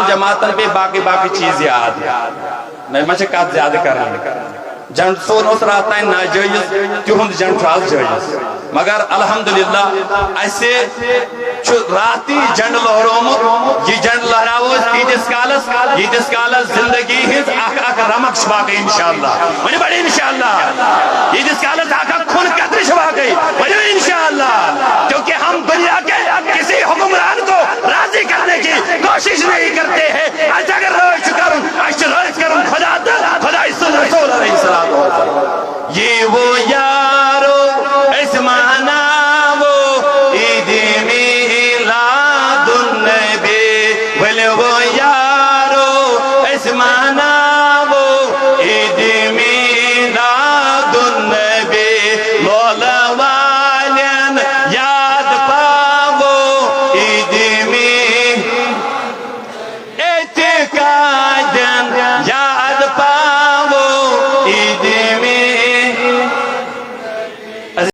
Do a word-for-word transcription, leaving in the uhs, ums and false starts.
جماعتن پیٚیہِ باقٕے باقٕے چیٖز یاد۔ مےٚ ما چھِ کتھ زیادٕ کرٕنۍ۔ جنڈٕ سون اوس راتھ تام ناجٲیز، تِہُنٛد جنڈٕ چھُ آز جٲیز۔ مگر الحمدللہ، اسہِ چھُ راتھ تہِ یہِ جنڈٕ لہرومُت۔ یہِ جنڈٕ لہراوو أسۍ تیٖتِس کالس، ییٖتِس کالس زندگی ہٕنٛز اکھ اکھ رمق چھِ باقٕے، انشاءاللہ۔ ؤنِو بڑٕ انشاءاللہ۔ ییٖتِس کالس اکھ اکھ خوٗن قطرٕ چھِ باقٕے، ؤنِو انشاءاللہ۔ کیونکہ ہم دنیا کے کسی حکمران کو راضی کرنے کی کوشش نہیں